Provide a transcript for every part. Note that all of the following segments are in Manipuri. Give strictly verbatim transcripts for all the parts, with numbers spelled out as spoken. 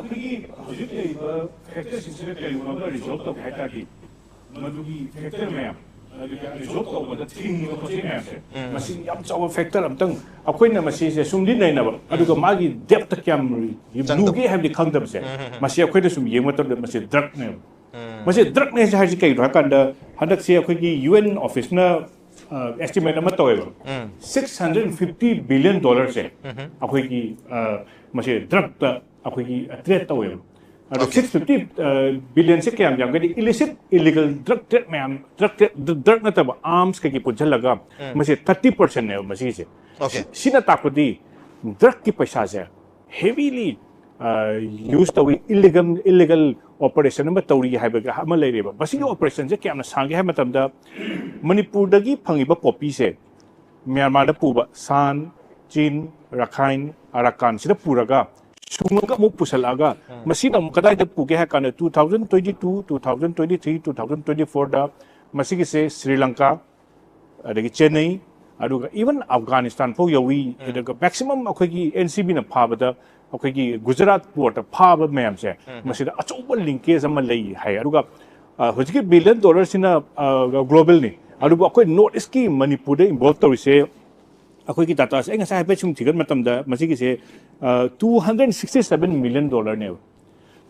ꯑꯩꯈꯣꯏꯒꯤ ꯍꯧꯖꯤꯛ ꯂꯩꯔꯤꯕ ꯐꯦꯛꯇꯔꯁꯤꯡꯁꯤꯅ ꯀꯔꯤꯒꯨꯝꯕ ꯑꯃ ꯔꯤꯖꯣꯜꯕ ꯇꯧꯒꯦ ꯍꯥꯏ ꯇꯥꯔꯗꯤ, ꯃꯗꯨꯒꯤ ꯐꯦꯛꯇꯔ ꯃꯌꯥꯝ, ꯑꯗꯨꯒ ꯔꯤꯖꯣꯜꯕ ꯇꯧꯕꯗ ꯊꯤꯡꯉꯤꯕ ꯄꯣꯠꯆꯩ ꯃꯌꯥꯝꯁꯦ, ꯃꯁꯤ ꯌꯥꯝ ꯆꯥꯎꯕ ꯐꯦꯛꯇꯔ ꯑꯝꯇꯪ ꯑꯩꯈꯣꯏꯅ ꯃꯁꯤꯁꯦ ꯁꯨꯝꯗꯤ ꯅꯩꯅꯕ, ꯑꯗꯨꯒ ꯃꯥꯒꯤ ꯗꯦꯞꯇ ꯀꯌꯥꯝ ꯂꯨꯒꯦ ꯍꯥꯏꯕꯗꯤ ꯈꯪꯗꯕꯁꯦ, ꯃꯁꯤ ꯑꯩꯈꯣꯏꯅ ꯁꯨꯝ ꯌꯦꯡꯕ ꯃꯇꯝꯗ ꯃꯁꯤ ꯗ꯭ꯔꯒꯅꯦꯕ꯫ ꯃꯁꯤ ꯗ꯭ꯔꯒꯅꯦ ꯍꯥꯏꯁꯦ ꯀꯩꯒꯤꯅꯣ ꯍꯥꯏꯀꯥꯟꯗ, ꯍꯟꯗꯛꯁꯦ ꯑꯩꯈꯣꯏꯒꯤ ꯌꯨ ꯑꯦꯟ ꯑꯣꯐꯤꯁꯅ ꯑꯦꯁꯇꯤꯃꯦꯠ ꯑꯃ ꯇꯧꯋꯦꯕ, ꯁꯤꯛꯁ ꯍꯟꯗ꯭ꯔꯦꯠ ꯐꯤꯐꯇꯤ ꯕꯤꯂꯤꯌꯟ ꯗꯣꯂꯔꯁꯦ ꯑꯩꯈꯣꯏꯒꯤ ꯑ, ꯃꯁꯤ ꯗ꯭ꯔꯒꯇ ꯑꯩꯈꯣꯏꯒꯤ ꯇ꯭ꯔꯦꯠ ꯇꯧꯋꯦꯕ꯫ ꯑꯗꯣ ꯁꯤꯛꯁ ꯐꯤꯐꯇꯤ ꯕꯤꯂꯤꯌꯟꯁꯦ ꯀꯌꯥꯝ ꯌꯥꯝꯒꯦꯗꯤ, ꯏꯂꯤꯁꯤꯠ ꯏꯂꯤꯒꯜ ꯗ꯭ꯔꯒ ꯇ꯭ꯔꯦꯠ ꯃꯌꯥꯝ, ꯗ꯭ꯔꯒ ꯇ꯭ꯔꯦꯠ, ꯗ꯭ꯔꯒ ꯅꯠꯇꯕ ꯑꯥꯔꯝꯁ ꯀꯩꯀꯩ ꯄꯨꯟꯁꯤꯜꯂꯒ ꯃꯁꯤ ꯊꯥꯔꯇꯤ ꯄꯥꯔꯁꯦꯟꯅꯦꯕ ꯃꯁꯤꯒꯤꯁꯦ꯫ Okay. ꯁꯤꯅ ꯇꯥꯛꯄꯗꯤ ꯗ꯭ꯔꯒꯀꯤ ꯄꯩꯁꯥꯁꯦ ꯍꯦꯚꯤꯂꯤ ꯌꯨꯁ ꯇꯧꯏ, ꯏꯂꯤꯒꯜ ꯏꯂꯤꯒꯜ ꯑꯣꯄꯔꯦꯁꯟ ꯑꯃ ꯇꯧꯔꯤ ꯍꯥꯏꯕꯒ ꯑꯃ ꯂꯩꯔꯦꯕ꯫ ꯃꯁꯤꯒꯤ ꯑꯣꯄꯔꯦꯁꯟꯁꯦ ꯀꯌꯥꯝꯅ ꯁꯥꯡꯒꯦ ꯍꯥꯏꯕ ꯃꯇꯝꯗ, ꯃꯅꯤꯄꯨꯔꯗꯒꯤ ꯐꯪꯉꯤꯕ ꯄꯣꯄꯤꯁꯦ ꯃ꯭ꯌꯥꯟꯃꯥꯔꯗ ꯄꯨꯕ, ꯁꯥꯟ, ꯆꯤꯟ, ꯔꯈꯥꯏꯟ, ꯑꯔꯥꯀꯥꯟꯁꯤꯗ ꯄꯨꯔꯒ ꯁꯨꯡꯉꯒ ꯑꯃꯨꯛ ꯄꯨꯁꯜꯂꯛꯑꯒ ꯃꯁꯤꯅ ꯑꯃꯨꯛ ꯀꯗꯥꯏꯗ ꯄꯨꯒꯦ ꯍꯥꯏ ꯀꯥꯟꯗ, two thousand twenty two, two thousand twenty three, two thousand twenty four ꯗ ꯃꯁꯤꯒꯤꯁꯦ ꯁ꯭ꯔꯤ ꯂꯪꯀꯥ, ꯑꯗꯒꯤ ꯆꯦꯟꯅꯩ, ꯑꯗꯨꯒ ꯏꯚꯟ ꯑꯐꯒꯥꯅꯤꯁꯇꯥꯟ ꯐꯥꯎ ꯌꯧꯏ꯫ ꯑꯗꯨꯒ ꯃꯦꯛꯁꯤꯃꯝ ꯑꯩꯈꯣꯏꯒꯤ ꯑꯦꯟ ꯁꯤ ꯕꯤꯅ ꯐꯥꯕꯗ, ꯑꯩꯈꯣꯏꯒꯤ ꯒꯨꯖꯔꯥꯠ ꯄꯣꯔꯠꯇ ꯐꯥꯕ ꯃꯌꯥꯝꯁꯦ, ꯃꯁꯤꯗ ꯑꯆꯧꯕ ꯂꯤꯡꯀꯦꯖ ꯑꯃ ꯂꯩ ꯍꯥꯏ꯫ ꯑꯗꯨꯒ ꯑ, ꯍꯧꯖꯤꯛꯀꯤ ꯕꯤꯂꯤꯌꯟ ꯗꯣꯂꯔꯁꯤꯅ ꯒ꯭ꯂꯣꯕꯦꯜꯅꯤ, ꯑꯗꯨꯕꯨ ꯑꯩꯈꯣꯏ ꯅꯣꯔꯠ ꯏꯁꯀꯤ ꯃꯅꯤꯄꯨꯔꯗ ꯏꯟꯚꯣꯜꯕ ꯇꯧꯔꯤꯁꯦ, ꯑꯩꯈꯣꯏꯒꯤ ꯗꯥꯇꯥꯁꯦ ꯑꯩ ꯉꯁꯥꯏ ꯍꯥꯏꯐꯦꯠ ꯁꯨꯝ ꯊꯤꯒꯠ ꯃꯇꯝꯗ ꯃꯁꯤꯒꯤꯁꯦ two hundred sixty seven million ꯗꯣꯂꯔꯅꯦꯕ꯫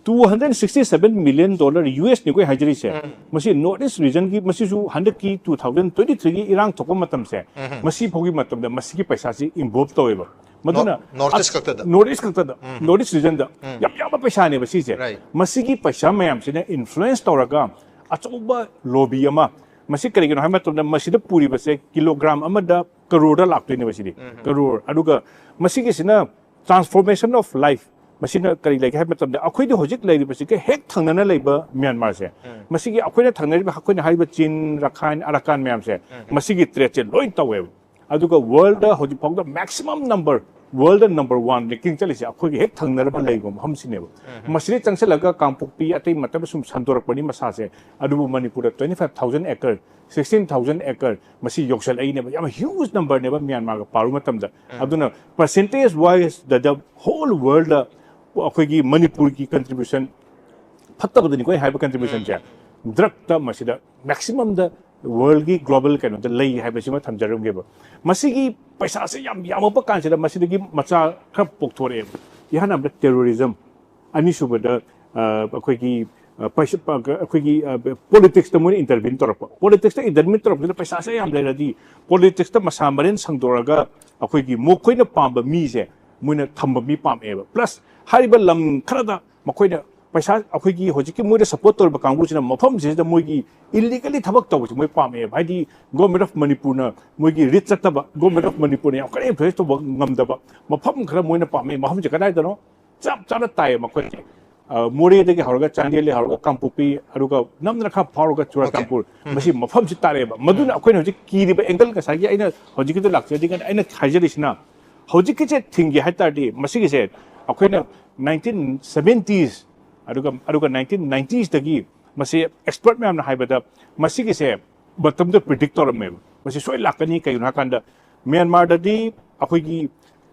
Two hundred sixty seven million dollar, U ꯑꯦꯁꯅꯤꯀꯣ ꯑꯩ ꯍꯥꯏꯖꯔꯤꯁꯦ꯫ ꯃꯁꯤ ꯅꯣꯔꯠ ꯏꯁ ꯔꯤꯖꯟꯒꯤ, ꯃꯁꯤꯁꯨ ꯍꯟꯗꯛꯀꯤ two thousand twenty three ꯒꯤ ꯏꯔꯥꯡ ꯊꯣꯛꯄ ꯃꯇꯝꯁꯦ, ꯃꯁꯤ ꯐꯥꯎꯒꯤ ꯃꯇꯝꯗ ꯃꯁꯤꯒꯤ ꯄꯩꯁꯥꯁꯤ ꯏꯟꯚꯣꯜꯕ ꯇꯧꯋꯦꯕ꯫ ꯃꯗꯨꯅ ꯅꯣꯔꯠ ꯏꯁ ꯈꯛꯇꯗ? ꯅꯣꯔꯠ ꯏꯁ ꯈꯛꯇꯗ, ꯅꯣꯔꯠ ꯏꯁ ꯔꯤꯖꯟꯗ ꯌꯥꯝ ꯌꯥꯝꯕ ꯄꯩꯁꯥꯅꯦꯕ ꯁꯤꯁꯦ꯫ Right. ꯃꯁꯤꯒꯤ ꯄꯩꯁꯥ ꯃꯌꯥꯝꯁꯤꯅ ꯏꯟꯐ꯭ꯂꯨꯌꯦꯟꯁ ꯇꯧꯔꯒ ꯑꯆꯧꯕ ꯂꯣꯕꯤ ꯑꯃ, ꯃꯁꯤ ꯀꯔꯤꯒꯤꯅꯣ ꯍꯥꯏꯕ ꯃꯇꯝꯗ, ꯃꯁꯤꯗ ꯄꯨꯔꯤꯕꯁꯦ ꯀꯤꯂꯣꯒ꯭ꯔꯥꯝ ꯑꯃꯗ ꯀꯔꯣꯔꯗ ꯂꯥꯛꯇꯣꯏꯅꯦꯕ ꯁꯤꯗꯤ꯫ ꯀꯔꯣꯔ꯫ ꯑꯗꯨꯒ ꯃꯁꯤꯒꯤꯁꯤꯅ transformation of life, ꯃꯁꯤꯅ ꯀꯔꯤ ꯂꯩꯒꯦ ꯍꯥꯏꯕ ꯃꯇꯝꯗ, ꯑꯩꯈꯣꯏꯗꯤ ꯍꯧꯖꯤꯛ ꯂꯩꯔꯤꯕꯁꯤꯒ ꯍꯦꯛ ꯊꯪꯅꯅ ꯂꯩꯕ ꯃ꯭ꯌꯥꯟꯃꯥꯔꯁꯦ, ꯃꯁꯤꯒꯤ ꯑꯩꯈꯣꯏꯅ ꯊꯪꯅꯔꯤꯕ, ꯑꯩꯈꯣꯏꯅ ꯍꯥꯏꯔꯤꯕ ꯆꯤꯟ, ꯔꯈꯥꯏꯟ, ꯑꯔꯥꯀꯥꯟ ꯃꯌꯥꯝꯁꯦ, ꯃꯁꯤꯒꯤ ꯇ꯭ꯔꯦꯠꯁꯦ ꯂꯣꯏ ꯇꯧꯋꯦꯕ꯫ ꯑꯗꯨꯒ ꯋꯥꯔꯜꯗ ꯍꯧꯖꯤꯛ ꯐꯥꯎꯗ maximum number, world number one ranking ꯆꯠꯂꯤꯁꯦ ꯑꯩꯈꯣꯏꯒꯤ ꯍꯦꯛ ꯊꯪꯅꯔꯕ ꯂꯩꯕ ꯃꯐꯝꯁꯤꯅꯦꯕ꯫ ꯃꯁꯤꯗ ꯆꯪꯁꯤꯜꯂꯒ ꯀꯥꯡꯄꯣꯛꯄꯤ, ꯑꯇꯩ ꯃꯇꯝꯗ ꯁꯨꯝ ꯁꯟꯗꯣꯔꯛꯄꯅꯤ ꯃꯁꯥꯁꯦ꯫ ꯑꯗꯨꯕꯨ ꯃꯅꯤꯄꯨꯔꯗ twenty five thousand acre, sixteen thousand acre, ꯃꯁꯤ ꯌꯧꯁꯜꯂꯛꯏꯅꯦꯕ꯫ ꯌꯥꯝ ꯍ꯭ꯌꯨꯖ ꯅꯝꯕꯔꯅꯦꯕ ꯃ꯭ꯌꯥꯟꯃꯥꯔꯒ ꯄꯥꯔꯨ ꯃꯇꯝꯗ꯫ ꯑꯗꯨꯅ percentage wise the whole world ꯑꯩꯈꯣꯏꯒꯤ ꯃꯅꯤꯄꯨꯔꯒꯤ ꯀꯟꯇ꯭ꯔꯤꯕ꯭ꯌꯨꯁꯟ ꯐꯠꯇꯕꯗꯅꯤꯀꯣ ꯑꯩ ꯍꯥꯏꯕ ꯀꯟꯇ꯭ꯔꯤꯕ꯭ꯌꯨꯁꯟꯁꯦ, ꯗ꯭ꯔꯛꯇ ꯃꯁꯤꯗ ꯃꯦꯛꯁꯤꯃꯝꯗ ꯋꯥꯔꯜꯒꯤ ꯒ꯭ꯂꯣꯕꯦꯜ ꯀꯩꯅꯣꯗ ꯂꯩ ꯍꯥꯏꯕꯁꯤꯃ ꯊꯝꯖꯔꯝꯒꯦꯕ꯫ ꯃꯁꯤꯒꯤ ꯄꯩꯁꯥꯁꯦ ꯌꯥꯝ ꯌꯥꯝꯃꯛꯄ ꯀꯥꯟꯁꯤꯗ ꯃꯁꯤꯗꯒꯤ ꯃꯆꯥ ꯈꯔ ꯄꯣꯛꯊꯣꯔꯛꯑꯦꯕ꯫ ꯏꯍꯥꯟ ꯍꯥꯟꯕꯗ ꯇꯦꯔꯣꯔꯤꯖꯝ, ꯑꯅꯤꯁꯨꯕꯗ ꯑ, ꯑꯩꯈꯣꯏꯒꯤ ꯑ, ꯄꯩꯁꯥ-, ꯑꯩꯈꯣꯏꯒꯤ ꯄꯣꯂꯤꯇꯤꯛꯁꯇ ꯃꯣꯏꯅ ꯏꯟꯇꯔꯚꯤꯟ ꯇꯧꯔꯛꯄ꯫ ꯄꯣꯂꯤꯇꯤꯛꯁꯇ ꯏꯟꯇꯔꯚꯤꯟ ꯇꯧꯔꯛꯄꯁꯤꯅ ꯄꯩꯁꯥꯁꯦ ꯌꯥꯝ ꯂꯩꯔꯗꯤ ꯄꯣꯂꯤꯇꯤꯛꯁꯇ ꯃꯁꯥ ꯃꯔꯦꯟ ꯁꯟꯗꯣꯔꯛꯑꯒ ꯑꯩꯈꯣꯏꯒꯤ ꯃꯈꯣꯏꯅ ꯄꯥꯝꯕ ꯃꯤꯁꯦ ꯃꯣꯏꯅ ꯊꯝꯕ ꯃꯤ ꯄꯥꯝꯃꯛꯑꯦꯕ꯫ ꯄ꯭ꯂꯁ ꯍꯥꯏꯔꯤꯕ ꯂꯝ ꯈꯔꯗ ꯃꯈꯣꯏꯅ ꯄꯩꯁꯥ, ꯑꯩꯈꯣꯏꯒꯤ ꯍꯧꯖꯤꯛꯀꯤ ꯃꯣꯏꯗ ꯁꯄꯣꯔꯠ ꯇꯧꯔꯤꯕ ꯀꯥꯡꯕꯨꯁꯤꯅ ꯃꯐꯝꯁꯤꯗ ꯃꯣꯏꯒꯤ ꯏꯜꯂꯤꯒꯦꯜꯂꯤ ꯊꯕꯛ ꯇꯧꯕꯁꯦ ꯃꯣꯏ ꯄꯥꯝꯃꯛꯑꯦꯕ꯫ ꯍꯥꯏꯗꯤ ꯒꯣꯔꯃꯦꯟ ꯑꯣꯐ ꯃꯅꯤꯄꯨꯔꯅ ꯃꯣꯏꯒꯤ ꯔꯤꯠ ꯆꯠꯇꯕ, ꯒꯣꯔꯃꯦꯟ ꯑꯣꯐ ꯃꯅꯤꯄꯨꯔꯅ ꯌꯥꯝ ꯀꯟꯅ ꯏꯟꯐ꯭ꯂꯨꯌꯦꯟꯁ ꯇꯧꯕ ꯉꯝꯗꯕ ꯃꯐꯝ ꯈꯔ ꯃꯣꯏꯅ ꯄꯥꯝꯃꯛꯑꯦ꯫ ꯃꯐꯝꯁꯦ ꯀꯗꯥꯏꯗꯅꯣ? ꯆꯞ ꯆꯥꯅ ꯇꯥꯏꯌꯦ ꯃꯈꯣꯏꯁꯦ꯫ ꯑ, ꯃꯣꯔꯦꯗꯒꯤ ꯍꯧꯔꯒ, ꯆꯥꯟꯗꯦꯜꯗꯒꯤ ꯍꯧꯔꯒ, ꯀꯥꯡꯄꯣꯛꯄꯤ, ꯑꯗꯨꯒ ꯅꯝꯗꯅ ꯈꯔ ꯐꯥꯎꯔꯒ ꯆꯨꯔꯆꯥꯟꯄꯨꯔ, ꯃꯁꯤ ꯃꯐꯝꯁꯤ ꯇꯥꯔꯛꯑꯦꯕ꯫ ꯃꯗꯨꯅ ꯑꯩꯈꯣꯏꯅ ꯍꯧꯖꯤꯛ ꯀꯤꯔꯤꯕ ꯑꯦꯡꯒꯜ, ꯉꯁꯥꯏꯒꯤ ꯑꯩꯅ ꯍꯧꯖꯤꯛꯀꯤꯗ ꯂꯥꯛꯆꯔꯤꯉꯩꯗ ꯑꯩꯅ ꯍꯥꯏꯖꯔꯤꯁꯤꯅ, ꯍꯧꯖꯤꯛꯀꯤꯁꯦ ꯊꯤꯡꯒꯦ ꯍꯥꯏ ꯇꯥꯔꯗꯤ ꯃꯁꯤꯒꯤꯁꯦ ꯑꯩꯈꯣꯏꯅ ꯅꯥꯏꯟꯇꯤꯟ ꯁꯕꯦꯟꯇꯤꯁ ꯑꯗꯨꯒ, ꯑꯗꯨꯒ ꯅꯥꯏꯟꯇꯤꯟ ꯅꯥꯏꯟꯇꯤꯁꯇꯒꯤ ꯃꯁꯤ ꯑꯦꯛꯁꯄꯔꯠ ꯃꯌꯥꯝꯅ ꯍꯥꯏꯕꯗ ꯃꯁꯤꯒꯤꯁꯦ ꯃꯇꯝꯗ ꯄ꯭ꯔꯤꯗꯤꯛ ꯇꯧꯔꯝꯃꯦꯕ꯫ ꯃꯁꯤ ꯁꯣꯏ ꯂꯥꯛꯀꯅꯤ꯫ ꯀꯩꯒꯤꯅꯣ ꯍꯥꯏꯀꯥꯟꯗ ꯃ꯭ꯌꯥꯟꯃꯥꯔꯗꯗꯤ ꯑꯩꯈꯣꯏꯒꯤ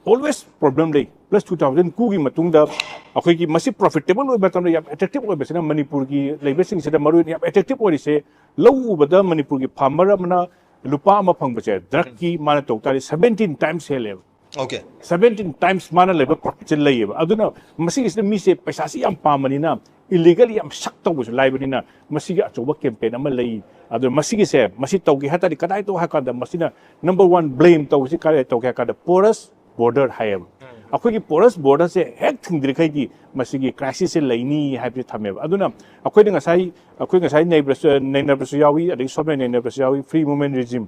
ꯑꯣꯜꯋꯦꯁ ꯄ꯭ꯔꯣꯕ꯭ꯂꯦꯝ ꯂꯩ꯫ ꯄ꯭ꯂꯁ ꯇꯨ ꯊꯥꯎꯖꯟ ꯇꯨꯒꯤ ꯃꯇꯨꯡꯗ ꯑꯩꯈꯣꯏꯒꯤ ꯃꯁꯤ ꯄ꯭ꯔꯣꯐꯤꯇꯦꯕꯜ ꯑꯣꯏꯕ ꯃꯇꯝꯗ ꯌꯥꯝ ꯑꯦꯇ꯭ꯔꯦꯛꯇꯤꯞ ꯑꯣꯏꯕꯁꯤꯅ ꯃꯅꯤꯄꯨꯔꯒꯤ ꯂꯩꯕꯁꯤꯡꯁꯤꯗ ꯃꯔꯨ ꯑꯣꯏꯅ ꯌꯥꯝ ꯑꯦꯇ꯭ꯔꯦꯛꯇꯤꯞ ꯑꯣꯏꯔꯤꯁꯦ, ꯂꯧ ꯎꯕꯗ ꯃꯅꯤꯄꯨꯔꯒꯤ ꯐꯥꯔꯃꯔ ꯑꯃꯅ ꯂꯨꯄꯥ ꯑꯃ ꯐꯪꯕꯁꯦ ꯗ꯭ꯔꯛꯀꯤ ꯃꯥꯅ ꯇꯧ ꯇꯥꯔꯗꯤ ꯁꯕꯦꯟꯇꯤꯟ ꯇꯥꯏꯝꯁ ꯍꯦꯜꯂꯦꯕ꯫ ꯑꯣꯀꯦ꯫ ꯁꯕꯦꯟꯇꯤꯟ ꯇꯥꯏꯝꯁ ꯃꯥꯅ ꯂꯩꯕ ꯄ꯭ꯔꯣꯐꯤꯠꯁꯦ ꯂꯩꯌꯦꯕ꯫ ꯑꯗꯨꯅ ꯃꯁꯤꯒꯤꯁꯤꯗ ꯃꯤꯁꯦ ꯄꯩꯁꯥꯁꯤ ꯌꯥꯝ ꯄꯥꯝꯕꯅꯤꯅ, ꯏꯜꯂꯤꯒꯦꯜ ꯌꯥꯝ ꯁꯛ ꯇꯧꯕꯁꯨ ꯂꯥꯏꯕꯅꯤꯅ, ꯃꯁꯤꯒꯤ ꯑꯆꯧꯕ ꯀꯦꯝꯄꯦꯟ ꯑꯃ ꯂꯩ꯫ ꯑꯗꯨ ꯃꯁꯤꯒꯤꯁꯦ, ꯃꯁꯤ ꯇꯧꯒꯦ ꯍꯥꯏ ꯇꯥꯔꯗꯤ ꯀꯗꯥꯏꯗꯣ ꯍꯥꯏ ꯀꯥꯟꯗ ꯃꯁꯤꯅ ꯅꯝꯕꯔ ꯋꯥꯟ ꯕ꯭ꯂꯦꯝ ꯇꯧꯕꯁꯤ ꯀꯗꯥꯏ ꯇꯧꯒꯦ ꯍꯥꯏ ꯀꯥꯟꯗ ꯄꯣꯔꯁ ꯕꯣꯔꯗꯔ ꯍꯥꯏꯌꯦꯕ꯫ ꯑꯩꯈꯣꯏꯒꯤ ꯄꯣꯔꯁ ꯕꯣꯔꯗꯔꯁꯦ ꯍꯦꯛ ꯊꯤꯡꯗ꯭ꯔꯤꯈꯩꯗꯤ ꯃꯁꯤꯒꯤ ꯀ꯭ꯔꯥꯏꯁꯤꯁꯁꯦ ꯂꯩꯅꯤ ꯍꯥꯏꯕꯁꯦ ꯊꯝꯃꯦꯕ꯫ ꯑꯗꯨꯅ ꯑꯩꯈꯣꯏꯅ ꯉꯁꯥꯏ, ꯑꯩꯈꯣꯏ ꯉꯁꯥꯏ ꯅꯩꯕꯁꯨ, ꯅꯩꯅꯕꯁꯨ ꯌꯥꯎꯏ, ꯑꯗꯒꯤ ꯁꯣꯝꯅ ꯅꯩꯅꯕꯁꯨ ꯌꯥꯎꯏ, ꯐ꯭ꯔꯤ ꯃꯨꯚꯃꯦꯟ ꯔꯤꯖꯤꯝ꯫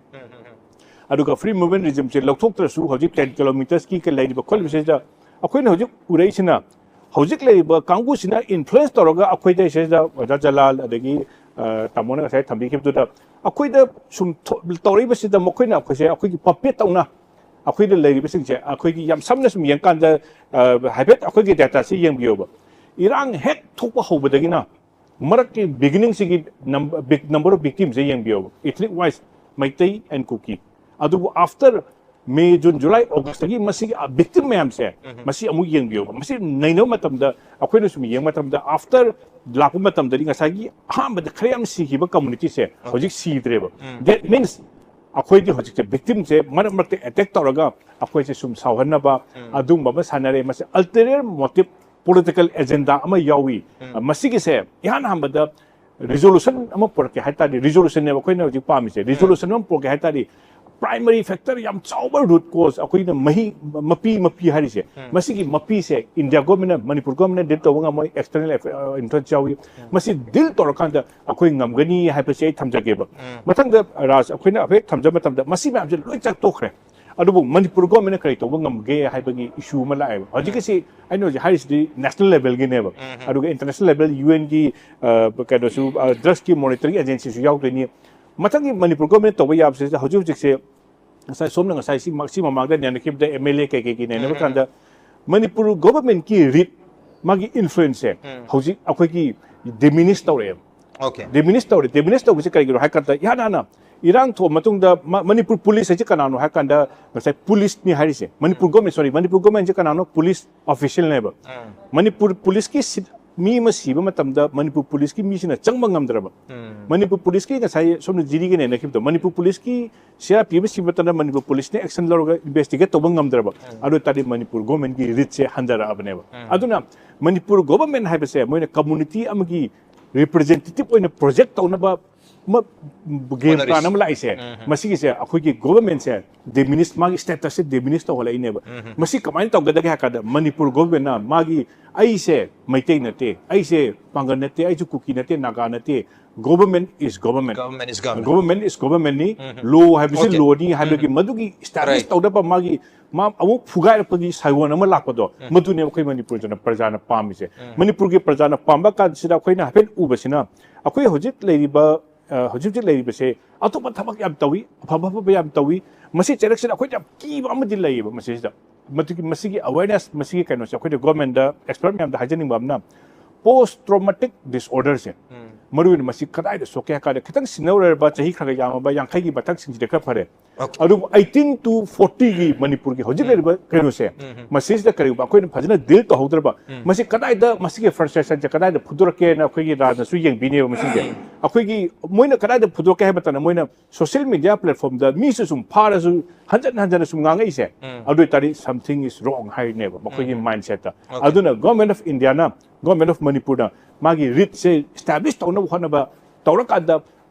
ꯑꯗꯨꯒ ꯐ꯭ꯔꯤ ꯃꯨꯚꯃꯦꯟ ꯔꯤꯖꯤꯝꯁꯦ ꯂꯧꯊꯣꯛꯇ꯭ꯔꯁꯨ ꯍꯧꯖꯤꯛ ꯇꯦꯟ ꯀꯤꯂꯣꯃꯤꯇꯔꯁꯀꯤ ꯀꯩ ꯂꯩꯔꯤꯕ ꯈꯣꯠꯂꯤꯕꯁꯤꯗ ꯑꯩꯈꯣꯏꯅ ꯍꯧꯖꯤꯛ ꯎꯔꯛꯏꯁꯤꯅ ꯍꯧꯖꯤꯛ ꯂꯩꯔꯤꯕ ꯀꯥꯡꯕꯨꯁꯤꯅ ꯏꯟꯐ꯭ꯂꯨꯌꯦꯟꯁ ꯇꯧꯔꯒ ꯑꯩꯈꯣꯏꯗ ꯁꯤꯗ ꯑꯣꯖꯥ ꯖꯂꯥꯜ ꯑꯗꯒꯤ, ꯑ, ꯇꯥꯃꯣꯅ ꯉꯁꯥꯏ ꯊꯝꯕꯤꯈꯤꯕꯗꯨꯗ ꯑꯩꯈꯣꯏꯗ ꯁꯨꯝ ꯊꯣ-, ꯇꯧꯔꯛꯏꯕꯁꯤꯗ ꯃꯈꯣꯏꯅ ꯑꯩꯈꯣꯏꯁꯦ ꯑꯩꯈꯣꯏꯒꯤ ꯄꯄꯦꯠ ꯇꯧꯅ ꯑꯩꯈꯣꯏꯗ ꯂꯩꯔꯤꯕꯁꯤꯡꯁꯦ ꯑꯩꯈꯣꯏꯒꯤ ꯌꯥꯝ ꯁꯝꯅ ꯁꯨꯝ ꯌꯦꯡꯀꯥꯟꯗ, ꯑ, ꯍꯥꯏꯐꯦꯠ ꯑꯩꯈꯣꯏꯒꯤ ꯗꯦꯇꯥꯁꯤ ꯌꯦꯡꯕꯤꯌꯣꯕ꯫ ꯏꯔꯥꯡ ꯍꯦꯛ ꯊꯣꯛꯄ ꯍꯧꯕꯗꯒꯤꯅ ꯃꯔꯛꯀꯤ ꯕꯤꯒꯤꯅꯤꯡꯁꯤꯒꯤ number of victimꯁꯦ ꯌꯦꯡꯕꯤꯌꯣꯕ, ethnic wise Meitei and ꯀꯨꯀꯤ꯫ ꯑꯗꯨꯕꯨ after ꯃꯦ, ꯖꯨꯟ, ꯖꯨꯂꯥꯏ, ꯑꯣꯒꯁꯇꯒꯤ ꯃꯁꯤꯒꯤ ꯕꯤꯛꯇꯤꯝ ꯃꯌꯥꯝꯁꯦ ꯃꯁꯤ ꯑꯃꯨꯛ ꯌꯦꯡꯕꯤꯌꯣꯕ꯫ ꯃꯁꯤ ꯅꯩꯅꯕ ꯃꯇꯝꯗ ꯑꯩꯈꯣꯏꯅ ꯁꯨꯝ ꯌꯦꯡꯕ ꯃꯇꯝꯗ ꯑꯥꯐꯇꯔ ꯂꯥꯛꯄ ꯃꯇꯝꯗꯗꯤ ꯉꯁꯥꯏꯒꯤ ꯑꯍꯥꯟꯕꯗ ꯈꯔ ꯌꯥꯝ ꯁꯤꯈꯤꯕ ꯀꯝꯃꯨꯅꯤꯇꯤꯁꯦ ꯍꯧꯖꯤꯛ ꯁꯤꯗ꯭ꯔꯦꯕ꯫ That means ꯑꯩꯈꯣꯏꯗꯤ ꯍꯧꯖꯤꯛꯁꯦ ꯕꯤꯛꯇꯤꯝꯁꯦ ꯃꯔꯛ ꯃꯔꯛꯇ ꯑꯦꯇꯦꯛ ꯇꯧꯔꯒ ꯑꯩꯈꯣꯏꯁꯦ ꯁꯨꯝ ꯁꯥꯎꯍꯟꯅꯕ ꯑꯗꯨꯒꯨꯝꯕ ꯑꯃ ꯁꯥꯟꯅꯔꯦ꯫ ꯃꯁꯤ ꯑꯜꯇꯦꯔꯤꯌꯔ ꯃꯣꯇꯤꯞ, ꯄꯣꯂꯤꯇꯤꯀꯦꯜ ꯑꯦꯖꯦꯟꯗꯥ ꯑꯃ ꯌꯥꯎꯏ꯫ ꯃꯁꯤꯒꯤꯁꯦ ꯏꯍꯥꯟ ꯍꯥꯟꯕꯗ ꯔꯤꯖꯣꯂꯨꯁꯟ ꯑꯃ ꯄꯨꯔꯛꯀꯦ ꯍꯥꯏ ꯇꯥꯔꯗꯤ, ꯔꯤꯖꯣꯂꯨꯁꯟꯅꯦꯕ ꯑꯩꯈꯣꯏꯅ ꯍꯧꯖꯤꯛ ꯄꯥꯝꯃꯤꯁꯦ꯫ ꯔꯤꯖꯣꯂꯨꯁꯟ ꯑꯃ ꯄꯨꯔꯛꯀꯦ ꯍꯥꯏ ꯇꯥꯔꯗꯤ ꯄ꯭ꯔꯥꯏꯃꯔꯤ ꯐꯦꯛꯇꯔ ꯌꯥꯝ ꯆꯥꯎꯕ ꯔꯨꯠ ꯀꯣꯁ ꯑꯩꯈꯣꯏꯅ ꯃꯍꯤ ꯃꯄꯤ ꯃꯄꯤ ꯍꯥꯏꯔꯤꯁꯦ, ꯃꯁꯤꯒꯤ ꯃꯄꯤꯁꯦ ꯏꯟꯗꯤꯌꯥ ꯒꯣꯔꯃꯦꯟꯅ, ꯃꯅꯤꯄꯨꯔ ꯒꯣꯔꯃꯦꯟꯅ ꯗꯤꯜ ꯇꯧꯕ ꯉꯝꯃꯣꯏ, ꯑꯦꯛꯁꯇꯔꯅꯦꯜ ꯏꯟꯐ꯭ꯂꯨꯌꯦꯟꯁ ꯌꯥꯎꯏ꯫ ꯃꯁꯤ ꯗꯤꯜ ꯇꯧꯔꯀꯥꯟꯗ ꯑꯩꯈꯣꯏ ꯉꯝꯒꯅꯤ ꯍꯥꯏꯕꯁꯤ ꯑꯩ ꯊꯝꯖꯒꯦꯕ꯫ ꯃꯊꯪꯗ ꯔꯥꯖ, ꯑꯩꯈꯣꯏꯅ ꯍꯦꯛ ꯊꯝꯖꯕ ꯃꯇꯝꯗ ꯃꯁꯤ ꯃꯌꯥꯝꯁꯦ ꯂꯣꯏ ꯆꯠꯇꯣꯛꯈ꯭ꯔꯦ꯫ ꯑꯗꯨꯕꯨ ꯃꯅꯤꯄꯨꯔ ꯒꯣꯔꯃꯦꯟꯅ ꯀꯔꯤ ꯇꯧꯕ ꯉꯝꯒꯦ ꯍꯥꯏꯕꯒꯤ ꯏꯁꯨ ꯑꯃ ꯂꯥꯛꯑꯦꯕ꯫ ꯍꯧꯖꯤꯛꯀꯤꯁꯤ ꯑꯩꯅ ꯍꯧꯖꯤꯛ ꯍꯥꯏꯔꯤꯁꯤꯗꯤ ꯅꯦꯁꯅꯦꯜ ꯂꯦꯚꯦꯜꯒꯤꯅꯦꯕ꯫ ꯑꯗꯨꯒ ꯏꯟꯇꯔꯅꯦꯁꯅꯦꯜ ꯂꯦꯚꯦꯜ ꯌꯨ ꯑꯦꯟꯒꯤ ꯀꯩꯅꯣꯁꯨ, ꯗ꯭ꯔꯒꯁꯀꯤ ꯃꯣꯅꯤꯇꯔꯤꯡ ꯑꯦꯖꯦꯟꯁꯤꯁꯨ ꯌꯥꯎꯗꯣꯏꯅꯤ꯫ ꯃꯊꯪꯒꯤ ꯃꯅꯤꯄꯨꯔ ꯒꯣꯔꯃꯦꯟ ꯇꯧꯕ ꯌꯥꯕꯁꯦ ꯍꯧꯖꯤꯛ ꯍꯧꯖꯤꯛꯁꯦ ꯉꯁꯥꯏ ꯁꯣꯝꯅ ꯉꯁꯥꯏ ꯁꯤ ꯁꯤ ꯃꯃꯥꯡꯗ ꯅꯩꯅꯈꯤꯕꯗ ꯑꯦꯝ ꯑꯦꯜ ꯑꯦ ꯀꯩꯀꯩꯒꯤ ꯅꯩꯅꯕ ꯀꯥꯟꯗ ꯃꯅꯤꯄꯨꯔ ꯒꯣꯚꯔꯟꯃꯦꯟꯠꯀꯤ ꯔꯤꯠ, ꯃꯥꯒꯤ ꯏꯟꯐ꯭ꯂꯨꯌꯦꯟꯁꯁꯦ ꯍꯧꯖꯤꯛ ꯑꯩꯈꯣꯏꯒꯤ ꯗꯤꯃꯤꯅꯤꯁ ꯇꯧꯔꯛꯑꯦꯕ꯫ ꯑꯣꯀꯦ꯫ ꯗꯤꯃꯤꯅꯤꯁ ꯇꯧꯔꯦ꯫ ꯗꯤꯃꯤꯅꯤꯁ ꯇꯧꯕꯁꯦ ꯀꯔꯤꯒꯤꯅꯣ ꯍꯥꯏ ꯀꯥꯟꯗ, ꯏꯍꯥꯟ ꯍꯥꯟꯅ ꯏꯔꯥꯡ ꯊꯣꯛꯑ ꯃꯇꯨꯡꯗ ꯃ- ꯃꯅꯤꯄꯨꯔ ꯄꯨꯂꯤꯁ ꯍꯥꯏꯁꯦ ꯀꯅꯥꯅꯣ ꯍꯥꯏ ꯀꯥꯟꯗ, ꯉꯁꯥꯏ ꯄꯨꯂꯤꯁꯅꯤ ꯍꯥꯏꯔꯤꯁꯦ, ꯃꯅꯤꯄꯨꯔ ꯒꯣꯔꯃꯦꯟ, ꯁꯣꯔꯤ, ꯃꯅꯤꯄꯨꯔ ꯒꯣꯔꯃꯦꯟꯁꯦ ꯀꯅꯥꯅꯣ? ꯄꯨꯂꯤꯁ ꯑꯣꯐꯤꯁꯤꯌꯦꯜꯅꯦꯕ꯫ ꯃꯅꯤꯄꯨꯔ ꯄꯨꯂꯤꯁꯀꯤ ꯁꯤꯠ, ꯃꯤ ꯑꯃ ꯁꯤꯕ ꯃꯇꯝꯗ ꯃꯅꯤꯄꯨꯔ ꯄꯨꯂꯤꯁꯀꯤ ꯃꯤꯁꯤꯅ ꯆꯪꯕ ꯉꯝꯗ꯭ꯔꯕ꯫ ꯃꯅꯤꯄꯨꯔ ꯄꯨꯂꯤꯁꯀꯤ, ꯉꯁꯥꯏ ꯁꯣꯝꯅ ꯖꯤꯔꯤꯒꯤ ꯅꯩꯅꯈꯤꯕꯗꯣ, ꯃꯅꯤꯄꯨꯔ ꯄꯨꯂꯤꯁꯀꯤ ꯁꯤ ꯑꯥꯔ ꯄꯤ ꯑꯃ ꯁꯤꯕ ꯃꯇꯝꯗ ꯃꯅꯤꯄꯨꯔ ꯄꯨꯂꯤꯁꯅ ꯑꯦꯛꯁꯟ ꯂꯧꯔꯒ ꯏꯟꯚꯦꯁꯇꯤꯒꯦꯠ ꯇꯧꯕ ꯉꯝꯗ꯭ꯔꯕ꯫ ꯑꯗꯨ ꯑꯣꯏ ꯇꯥꯔꯗꯤ ꯃꯅꯤꯄꯨꯔ ꯒꯣꯔꯃꯦꯟꯒꯤ ꯔꯤꯠꯁꯦ ꯍꯟꯊꯔꯛꯑꯕꯅꯦꯕ꯫ ꯑꯗꯨꯅ ꯃꯅꯤꯄꯨꯔ ꯒꯣꯔꯃꯦꯟ ꯍꯥꯏꯕꯁꯦ ꯃꯣꯏꯅ ꯀꯝꯃꯨꯅꯤꯇꯤ ꯑꯃꯒꯤ ꯔꯤꯄ꯭ꯔꯖꯦꯟꯇꯦꯇꯤꯚ ꯑꯣꯏꯅ ꯄ꯭ꯔꯣꯖꯦꯛ ꯇꯧꯅꯕ ꯒꯦꯝ ꯍꯣꯠꯅꯔꯤꯁꯤ꯫ ꯄ꯭ꯂꯥꯟ ꯑꯃ ꯂꯥꯛꯏꯁꯦ, ꯃꯁꯤꯒꯤꯁꯦ ꯑꯩꯈꯣꯏꯒꯤ ꯒꯣꯚꯔꯟꯃꯦꯟꯁꯦ ꯗꯤꯃꯤꯅꯤꯁ, ꯃꯥꯒꯤ ꯁ꯭ꯇꯦꯇꯁꯁꯦ ꯗꯤꯃꯤꯅꯤꯁ ꯇꯧꯍꯜꯂꯛꯏꯅꯦꯕ꯫ ꯃꯁꯤ ꯀꯃꯥꯏꯅ ꯇꯧꯒꯗꯒꯦ ꯍꯥꯏ ꯀꯥꯟꯗ, ꯃꯅꯤꯄꯨꯔ ꯒꯣꯚꯔꯟꯃꯦꯟꯠꯅ ꯃꯥꯒꯤ, "ꯑꯩꯁꯦ ꯃꯩꯇꯩ ꯅꯠꯇꯦ, ꯑꯩꯁꯦ ꯄꯥꯡꯒꯜ ꯅꯠꯇꯦ, ꯑꯩꯁꯨ ꯀꯨꯀꯤ ꯅꯠꯇꯦ, ꯅꯥꯒꯥ ꯅꯠꯇꯦ, government is government, Government is government. Government is governmentꯅꯤ, law ꯍꯥꯏꯕꯁꯤ Okay. lawꯅꯤ" ꯍꯥꯏꯕꯒꯤ ꯃꯗꯨꯒꯤ establish Right. ꯇꯧꯅꯕ ꯃꯥꯒꯤ, ꯃꯥ ꯑꯃꯨꯛ ꯐꯨꯒꯥꯏꯔꯛꯄꯒꯤ ꯁꯥꯏꯑꯣꯟ ꯑꯃ ꯂꯥꯛꯄꯗꯣ, ꯃꯗꯨꯅꯦ ꯑꯩꯈꯣꯏ ꯃꯅꯤꯄꯨꯔꯗꯅ ꯄ꯭ꯔꯖꯥꯅ ꯄꯥꯝꯃꯤꯁꯦ꯫ ꯃꯅꯤꯄꯨꯔꯒꯤ ꯄ꯭ꯔꯖꯥꯅ ꯄꯥꯝꯕ ꯀꯥꯟꯁꯤꯗ ꯑꯩꯈꯣꯏꯅ ꯍꯥꯏꯐꯦꯠ ꯎꯕꯁꯤꯅ, ꯑꯩꯈꯣꯏ ꯍꯧꯖꯤꯛ ꯂꯩꯔꯤꯕ, ꯑ, ꯍꯧꯖꯤꯛ ꯍꯧꯖꯤꯛ ꯂꯩꯔꯤꯕꯁꯦ ꯑꯇꯣꯞꯄ ꯊꯕꯛ ꯌꯥꯝ ꯇꯧꯏ, ꯑꯐꯕ ꯑꯐꯕ ꯌꯥꯝ ꯇꯧꯏ꯫ ꯃꯁꯤ ꯆꯩꯔꯛꯁꯤꯗ ꯑꯩꯈꯣꯏꯗ ꯌꯥꯝ ꯀꯤꯕ ꯑꯃꯗꯤ ꯂꯩꯌꯦꯕ ꯃꯁꯤꯁꯤꯗ꯫ ꯃꯗꯨꯒꯤ, ꯃꯁꯤꯒꯤ awareness, ꯃꯁꯤꯒꯤ ꯀꯩꯅꯣꯁꯦ ꯑꯩꯈꯣꯏꯅ ꯒꯣꯔꯃꯦꯟꯗ, ꯑꯦꯛꯁꯄꯔꯠ ꯃꯌꯥꯝꯗ ꯍꯥꯏꯖꯅꯤꯡꯕ ꯑꯃꯅ, ꯄꯣꯁ ꯇ꯭ꯔꯣꯃꯥꯇꯤꯛ ꯗꯤꯁꯑꯣꯔꯗꯔꯁꯦ, ꯃꯔꯨ ꯑꯣꯏꯅ ꯃꯁꯤ ꯀꯗꯥꯏꯗ ꯁꯣꯛꯀꯦ ꯍꯥꯏ ꯀꯥꯟꯗ, ꯈꯤꯇꯪ ꯁꯤꯟꯅꯧꯔꯕ ꯆꯍꯤ ꯈꯔ ꯈꯔ ꯌꯥꯝꯃꯕ ꯌꯥꯡꯈꯩꯒꯤ ꯃꯊꯛꯁꯤꯡꯁꯤꯗꯤ ꯈꯔ ꯐꯔꯦ꯫ ꯑꯗꯨꯕꯨ eighteen to forty ꯒꯤ ꯃꯅꯤꯄꯨꯔꯒꯤ ꯍꯧꯖꯤꯛ ꯂꯩꯔꯤꯕ ꯀꯩꯅꯣꯁꯦ, ꯃꯁꯤꯁꯤꯗ ꯀꯔꯤꯒꯨꯝꯕ ꯑꯩꯈꯣꯏꯅ ꯐꯖꯅ ꯗꯤꯜ ꯇꯧꯍꯧꯗ꯭ꯔꯕ, ꯃꯁꯤ ꯀꯗꯥꯏꯗ, ꯃꯁꯤꯒꯤ ꯐ꯭ꯔꯁꯇ꯭ꯔꯦꯁꯟꯁꯦ ꯀꯗꯥꯏꯗ ꯐꯨꯗꯣꯔꯛꯀꯦꯅ ꯑꯩꯈꯣꯏꯒꯤ ꯔꯥꯖꯅꯁꯨ ꯌꯦꯡꯕꯤꯅꯦꯕ ꯃꯁꯤꯁꯦ꯫ ꯑꯩꯈꯣꯏꯒꯤ ꯃꯣꯏꯅ ꯀꯗꯥꯏꯗ ꯐꯨꯗꯣꯔꯛꯀꯦ ꯍꯥꯏꯕ ꯃꯇꯝꯗ, ꯃꯣꯏꯅ ꯁꯣꯁꯤꯌꯦꯜ ꯃꯦꯗꯤꯌꯥ ꯄ꯭ꯂꯦꯠꯐꯣꯝꯗ ꯃꯤꯁꯨ ꯁꯨꯝ ꯐꯥꯔꯁꯨ ꯍꯟꯖꯟ ꯍꯟꯖꯟꯅ ꯁꯨꯝ ꯉꯥꯡꯉꯛꯏꯁꯦ, ꯑꯗꯨ ꯑꯣꯏꯇꯥꯔꯗꯤ something is wrong ꯍꯥꯏꯅꯦꯕ ꯃꯈꯣꯏꯒꯤ ꯃꯥꯏꯟꯁꯦꯠꯇ꯫ ꯑꯗꯨꯅ government of Indian, government of ꯃꯅꯤꯄꯨꯔꯅ ꯃꯥꯒꯤ ꯔꯤꯠꯁꯦ ꯏꯁꯇꯥꯕ꯭ꯂꯤꯁ ꯇꯧꯅꯕ ꯍꯣꯠꯅꯕ ꯇꯧꯔꯀꯥꯟꯗ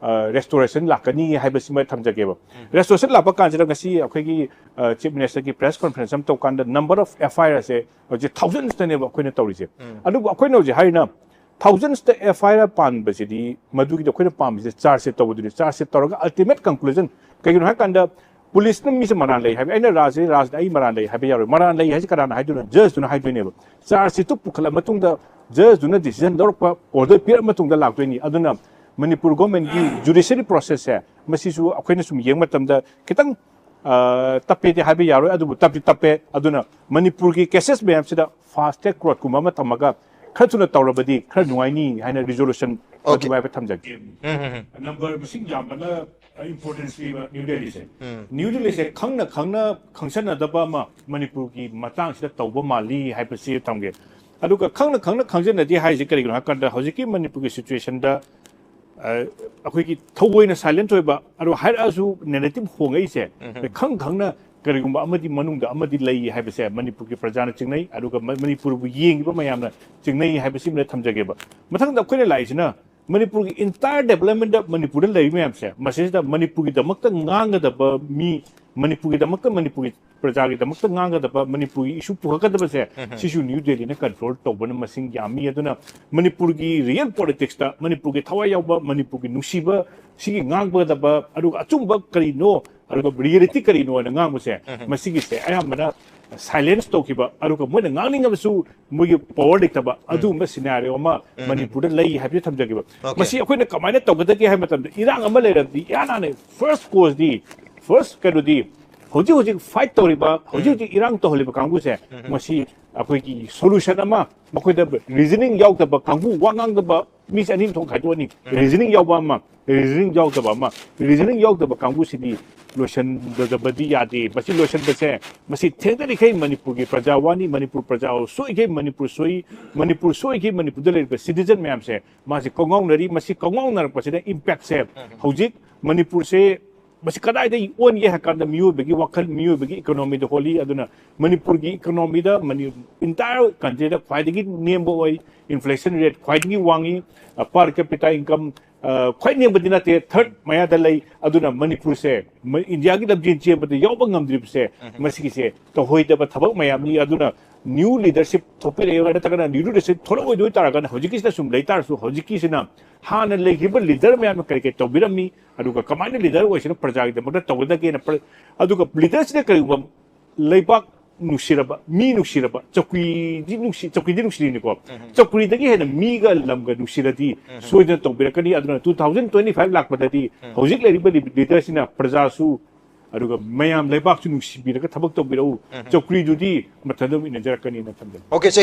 ꯔꯦꯁꯇꯣꯔꯦꯁꯟ ꯂꯥꯛꯀꯅꯤ ꯍꯥꯏꯕꯁꯤꯃ ꯊꯝꯖꯒꯦꯕ꯫ ꯔꯦꯁꯇꯣꯔꯦꯁꯟ ꯂꯥꯛꯄ ꯀꯥꯟꯁꯤꯗ ꯉꯁꯤ ꯑꯩꯈꯣꯏꯒꯤ ꯆꯤꯐ ꯃꯤꯅꯤꯁꯇꯔꯒꯤ ꯄ꯭ꯔꯦꯁ ꯀꯣꯟꯐꯔꯦꯟꯁ ꯑꯃ ꯇꯧꯀꯥꯟꯗ number of F I R ꯁꯦ ꯍꯧꯖꯤꯛ ꯊꯥꯎꯖꯟꯁꯇꯅꯦꯕ ꯑꯩꯈꯣꯏꯅ ꯇꯧꯔꯤꯁꯦ꯫ ꯑꯗꯨꯕꯨ ꯑꯩꯈꯣꯏꯅ ꯍꯧꯖꯤꯛ ꯍꯥꯏꯔꯤꯅ ꯊꯥꯎꯖꯟꯁꯇ F I R ꯄꯥꯟꯕꯁꯤꯗꯤ ꯃꯗꯨꯒꯤꯗꯤ ꯑꯩꯈꯣꯏꯅ ꯄꯥꯝꯃꯤꯁꯦ ꯆꯥꯔꯖꯁꯦ ꯇꯧꯕꯗꯨꯅꯤ꯫ ꯆꯥꯔꯖꯁꯦ ꯇꯧꯔꯒ ultimate conclusion ꯀꯩꯒꯤꯅꯣ ꯍꯥꯏꯀꯥꯟꯗ ꯄꯨꯂꯤꯁꯅ ꯃꯤꯁꯦ ꯃꯔꯥꯟ ꯂꯩ ꯍꯥꯏꯕ, ꯑꯩꯅ ꯔꯥꯖꯁꯦ, ꯔꯥꯖꯅ ꯑꯩ ꯃꯔꯥꯟ ꯂꯩ ꯍꯥꯏꯕ ꯌꯥꯔꯣꯏ꯫ ꯃꯔꯥꯟ ꯂꯩ ꯍꯥꯏꯁꯦ ꯀꯅꯥꯅ ꯍꯥꯏꯗꯣꯏꯅꯣ? ꯖꯖꯇꯨꯅ ꯍꯥꯏꯗꯣꯏꯅꯦꯕ꯫ ꯆꯥꯔꯖꯁꯤꯠꯇꯨ ꯄꯨꯈꯠꯂ ꯃꯇꯨꯡꯗ ꯖꯖꯇꯨꯅ ꯗꯤꯁꯤꯖꯟ ꯂꯧꯔꯛꯄ, ꯑꯣꯔꯗꯔ ꯄꯤꯔꯛꯑ ꯃꯇꯨꯡꯗ ꯂꯥꯛꯇꯣꯏꯅꯤ꯫ ꯑꯗꯨꯅ ꯃꯅꯤꯄꯨꯔ ꯒꯣꯔꯃꯦꯟꯒꯤ ꯖꯨꯗꯤꯁꯤꯌꯔꯤ ꯄ꯭ꯔꯣꯁꯦꯁꯁꯦ ꯃꯁꯤꯁꯨ ꯑꯩꯈꯣꯏꯅ ꯁꯨꯝ ꯌꯦꯡꯕ ꯃꯇꯝꯗ ꯈꯤꯇꯪ, ꯑ, ꯇꯞꯄꯦꯗꯤ ꯍꯥꯏꯕ ꯌꯥꯔꯣꯏ, ꯑꯗꯨꯕꯨ ꯇꯞꯇꯤ ꯇꯞꯄꯦ꯫ ꯑꯗꯨꯅ ꯃꯅꯤꯄꯨꯔꯒꯤ ꯀꯦꯁꯦꯁ ꯃꯌꯥꯝꯁꯤꯗ ꯐꯥꯁ ꯇ꯭ꯔꯦꯛ ꯀꯣꯔꯠꯀꯨꯝꯕ ꯑꯃ ꯊꯝꯃꯒ ꯈꯔ ꯊꯨꯅ ꯇꯧꯔꯕꯗꯤ ꯈꯔ ꯅꯨꯡꯉꯥꯏꯅꯤ ꯍꯥꯏꯅ ꯔꯤꯖꯣꯂꯨꯁꯟ ꯑꯗꯨ ꯍꯥꯏꯕ ꯊꯝꯖꯒꯦ꯫ ꯅꯝꯕꯔ ꯃꯁꯤꯡ ꯌꯥꯝꯕꯅ ꯏꯝꯄꯣꯔꯇꯦꯟꯁ ꯄꯤꯕ ꯅ꯭ꯌꯨ ꯗꯦꯜꯂꯤꯁꯦ꯫ ꯅ꯭ꯌꯨ ꯗꯦꯜꯂꯤꯁꯦ ꯈꯪꯅ ꯈꯪꯅ ꯈꯪꯁꯟꯅꯗꯕ ꯑꯃ ꯃꯅꯤꯄꯨꯔꯒꯤ ꯃꯇꯥꯡꯁꯤꯗ ꯇꯧꯕ ꯃꯥꯜꯂꯤ ꯍꯥꯏꯕꯁꯤ ꯊꯝꯒꯦ꯫ ꯑꯗꯨꯒ ꯈꯪꯅ ꯈꯪꯅ ꯈꯪꯖꯟꯅꯗꯦ ꯍꯥꯏꯁꯦ ꯀꯔꯤꯒꯤꯅꯣ ꯍꯥꯏ ꯀꯥꯟꯗ ꯍꯧꯖꯤꯛꯀꯤ ꯃꯅꯤꯄꯨꯔꯒꯤ ꯁꯤꯆꯨꯋꯦꯁꯟꯗ, ꯑ, ꯑꯩꯈꯣꯏꯒꯤ ꯊꯑꯣꯏꯅ ꯁꯥꯏꯂꯦꯟꯠ ꯑꯣꯏꯕ, ꯑꯗꯨꯒ ꯍꯥꯏꯔꯛꯑꯁꯨ ꯅꯦꯔꯦꯇꯤꯚ ꯍꯣꯡꯉꯛꯏꯁꯦ, ꯈꯪ ꯈꯪꯅ ꯀꯔꯤꯒꯨꯝꯕ ꯑꯃꯗꯤ ꯃꯅꯨꯡꯗ ꯑꯃꯗꯤ ꯂꯩ ꯍꯥꯏꯕꯁꯦ ꯃꯅꯤꯄꯨꯔꯒꯤ ꯄ꯭ꯔꯖꯥꯅ ꯆꯤꯡꯅꯩ, ꯑꯗꯨꯒ ꯃ-, ꯃꯅꯤꯄꯨꯔꯕꯨ ꯌꯦꯡꯉꯤꯕ ꯃꯌꯥꯝꯅ ꯆꯤꯡꯅꯩ ꯍꯥꯏꯕꯁꯤꯃ ꯊꯝꯖꯒꯦꯕ꯫ ꯃꯊꯪꯗ ꯑꯩꯈꯣꯏꯅ ꯂꯥꯛꯏꯁꯤꯅ ꯃꯅꯤꯄꯨꯔꯒꯤ entire development ꯃꯅꯤꯄꯨꯔꯗ ꯂꯩꯔꯤ ꯃꯌꯥꯝꯁꯦ, ꯃꯁꯤꯁꯤꯗ ꯃꯅꯤꯄꯨꯔꯒꯤꯗꯃꯛꯇ ꯉꯥꯡꯒꯗꯕ ꯃꯤ, ꯃꯅꯤꯄꯨꯔꯒꯤꯗꯃꯛꯇ, ꯃꯅꯤꯄꯨꯔꯒꯤ ꯄ꯭ꯔꯖꯥꯒꯤꯗꯃꯛꯇ ꯉꯥꯡꯒꯗꯕ, ꯃꯅꯤꯄꯨꯔꯒꯤ ꯏꯁꯨ ꯄꯨꯈꯠꯀꯗꯕꯁꯦ, ꯁꯤꯁꯨ ꯅ꯭ꯌꯨ ꯗꯦꯜꯂꯤꯅ ꯀꯟꯇ꯭ꯔꯣꯜ ꯇꯧꯕꯅ ꯃꯁꯤꯡ ꯌꯥꯝꯃꯤ꯫ ꯑꯗꯨꯅ ꯃꯅꯤꯄꯨꯔꯒꯤ ꯔꯤꯌꯦꯜ ꯄꯣꯂꯤꯇꯤꯛꯁꯇ ꯃꯅꯤꯄꯨꯔꯒꯤ ꯊꯋꯥꯏ ꯌꯥꯎꯕ, ꯃꯅꯤꯄꯨꯔꯒꯤ ꯅꯨꯡꯁꯤꯕ, ꯁꯤꯒꯤ ꯉꯥꯡꯒꯗꯕ, ꯑꯗꯨꯒ ꯑꯆꯨꯝꯕ ꯀꯔꯤꯅꯣ, ꯑꯗꯨꯒ ꯔꯤꯌꯦꯂꯤꯇꯤ ꯀꯔꯤꯅꯣ ꯍꯥꯏꯅ ꯉꯥꯡꯕꯁꯦ, ꯃꯁꯤꯒꯤꯁꯦ ꯑꯌꯥꯝꯕꯅ ꯁꯥꯏꯂꯦꯟꯁ ꯇꯧꯈꯤꯕ, ꯑꯗꯨꯒ ꯃꯣꯏꯅ ꯉꯥꯡꯅꯤꯡꯉꯕꯁꯨ ꯃꯣꯏꯒꯤ ꯄꯋꯥꯔ ꯂꯩꯇꯕ, ꯑꯗꯨꯒꯨꯝꯕ ꯁꯤꯅꯥꯔꯤꯑꯣ ꯑꯃ ꯃꯅꯤꯄꯨꯔꯗ ꯂꯩ ꯍꯥꯏꯕꯁꯤ ꯊꯝꯖꯒꯦꯕ꯫ ꯃꯁꯤ ꯑꯩꯈꯣꯏꯅ ꯀꯃꯥꯏꯅ ꯇꯧꯒꯗꯒꯦ ꯍꯥꯏꯕ ꯃꯇꯝꯗ, ꯏꯔꯥꯡ ꯑꯃ ꯂꯩꯔꯕꯗꯤ ꯏꯍꯥꯟ ꯍꯥꯟꯅ ꯐꯥꯔꯁ ꯀꯣꯖꯇꯤ, ꯐꯥꯔꯁ ꯀꯩꯅꯣꯗꯤ, ꯍꯧꯖꯤꯛ ꯍꯧꯖꯤꯛ ꯐꯥꯏꯠ ꯇꯧꯔꯤꯕ, ꯍꯧꯖꯤꯛ ꯍꯧꯖꯤꯛ ꯏꯔꯥꯡ ꯇꯧꯍꯜꯂꯤꯕ ꯀꯥꯡꯕꯨꯁꯦ, ꯃꯁꯤ ꯑꯩꯈꯣꯏꯒꯤ ꯁꯣꯂꯨꯁꯟ ꯑꯃ, ꯃꯈꯣꯏꯗ ꯔꯤꯖꯅꯤꯡ ꯌꯥꯎꯗꯕ ꯀꯥꯡꯕꯨ, ꯋꯥ ꯉꯥꯡꯗꯕ, ꯃꯤꯁꯦ ꯑꯅꯤ ꯊꯣꯛꯅ ꯈꯥꯏꯗꯣꯛꯑꯅꯤ꯫ ꯔꯤꯖꯅꯤꯡ ꯌꯥꯎꯕ ꯑꯃ, ꯔꯤꯖꯅꯤꯡ ꯌꯥꯎꯗꯕ ꯑꯃ꯫ ꯔꯤꯖꯅꯤꯡ ꯌꯥꯎꯗꯕ ꯀꯥꯡꯕꯨꯁꯤꯗꯤ ꯂꯣꯏꯁꯤꯟꯗꯕꯗꯤ ꯌꯥꯗꯦ꯫ ꯃꯁꯤ ꯂꯣꯏꯁꯤꯟꯕꯁꯦ, ꯃꯁꯤ ꯊꯦꯡꯅꯔꯤꯈꯩ ꯃꯅꯤꯄꯨꯔꯒꯤ ꯄ꯭ꯔꯖꯥ ꯋꯥꯅꯤ, ꯃꯅꯤꯄꯨꯔ ꯄ꯭ꯔꯖꯥ ꯁꯣꯛꯏꯈꯩ ꯃꯅꯤꯄꯨꯔ ꯁꯣꯛꯏ, ꯃꯅꯤꯄꯨꯔ ꯁꯣꯛꯏꯈꯩ ꯃꯅꯤꯄꯨꯔꯗ ꯂꯩꯔꯤꯕ citizen ꯃꯌꯥꯝꯁꯦ ꯃꯥꯁꯤ ꯀꯥꯎꯉꯥꯎꯅꯔꯤ꯫ ꯃꯁꯤ ꯀꯥꯎꯉꯥꯎꯅꯔꯛꯄꯁꯤꯅ impactꯁꯦ ꯍꯧꯖꯤꯛ ꯃꯅꯤꯄꯨꯔꯁꯦ ꯃꯁꯤ ꯀꯗꯥꯏꯗ ꯑꯣꯟꯒꯦ ꯍꯥꯏ ꯀꯥꯟꯗ ꯃꯤꯑꯣꯏꯕꯒꯤ ꯋꯥꯈꯜ, ꯃꯤꯑꯣꯏꯕꯒꯤ economyꯗ ꯑꯣꯜꯂꯤ꯫ ꯑꯗꯨꯅ ꯃꯅꯤꯄꯨꯔꯒꯤ economyꯗ, entire countryꯗ ꯈ꯭ꯋꯥꯏꯗꯒꯤ ꯅꯦꯝꯕ ꯑꯣꯏ, inflation rate ꯈ꯭ꯋꯥꯏꯗꯒꯤ ꯋꯥꯡꯉꯤ, per capita income ꯈ꯭ꯋꯥꯏ ꯅꯦꯝꯕꯗꯤ ꯅꯠꯇꯦ, third ꯃꯌꯥꯗ ꯂꯩ꯫ ꯑꯗꯨꯅ ꯃꯅꯤꯄꯨꯔꯁꯦ ꯏꯟꯗꯤꯌꯥꯒꯤ ꯂꯝꯖꯦꯟ ꯆꯦꯟꯕꯗ ꯌꯥꯎꯕ ꯉꯝꯗ꯭ꯔꯤꯕꯁꯦ ꯃꯁꯤꯒꯤꯁꯦ ꯇꯧꯍꯩꯗꯕ ꯊꯕꯛ ꯃꯌꯥꯝꯅꯤ꯫ ꯑꯗꯨꯅ new leadership ꯊꯣꯛꯄꯤꯔꯛꯏ ꯅꯠꯇ꯭ꯔꯒꯅ new leadership ꯊꯣꯛꯂꯛꯑꯣꯏꯗꯣꯏ ꯇꯥꯔꯒꯅ ꯍꯧꯖꯤꯛꯀꯤꯁꯤꯅ ꯁꯨꯝ ꯂꯩ ꯇꯥꯔꯁꯨ ꯍꯧꯖꯤꯛꯀꯤꯁꯤꯅ ꯍꯥꯟꯅ ꯂꯩꯈꯤꯕ leader ꯃꯌꯥꯝꯅ ꯀꯔꯤ ꯀꯔꯤ ꯇꯧꯕꯤꯔꯝꯃꯤ, ꯑꯗꯨꯒ ꯀꯃꯥꯏꯅ leader ꯑꯣꯏꯁꯤꯅ ꯄ꯭ꯔꯖꯥꯒꯤꯗꯃꯛꯇ ꯇꯧꯒꯗꯒꯦꯅ꯫ ꯑꯗꯨꯒ leaderꯁꯤꯅ ꯀꯔꯤꯒꯨꯝꯕ ꯂꯩꯕꯥꯛ ꯅꯨꯡꯁꯤꯔꯕ, ꯃꯤ ꯅꯨꯡꯁꯤꯔꯕ, ꯆꯧꯀ꯭ꯔꯤꯗꯤ ꯅꯨꯡꯁꯤ, ꯆꯧꯀ꯭ꯔꯤꯗꯤ ꯅꯨꯡꯁꯤꯔꯤꯅꯤꯀꯣ꯫ ꯆꯧꯀ꯭ꯔꯤꯗꯒꯤ ꯍꯦꯟꯅ ꯃꯤꯒ ꯂꯝꯒ ꯅꯨꯡꯁꯤꯔꯗꯤ ꯁꯣꯏꯗꯅ ꯇꯧꯕꯤꯔꯛꯀꯅꯤ꯫ ꯑꯗꯨꯅ two thousand twenty five ꯂꯥꯛꯄꯗꯗꯤ ꯍꯧꯖꯤꯛ ꯂꯩꯔꯤꯕ leaderꯁꯤꯅ ꯄ꯭ꯔꯖꯥꯁꯨ ꯑꯗꯨꯒ ꯃꯌꯥꯝ ꯂꯩꯕꯥꯛꯁꯨ ꯅꯨꯡꯁꯤꯕꯤꯔꯒ ꯊꯕꯛ ꯇꯧꯕꯤꯔꯛꯎ꯫ ꯆꯧꯀ꯭ꯔꯤꯗꯨꯗꯤ ꯃꯊꯟꯇ ꯑꯗꯨꯝ ꯏꯟꯅꯖꯔꯛꯀꯅꯤꯅ ꯊꯝꯖꯒꯦ꯫ Okay, sir.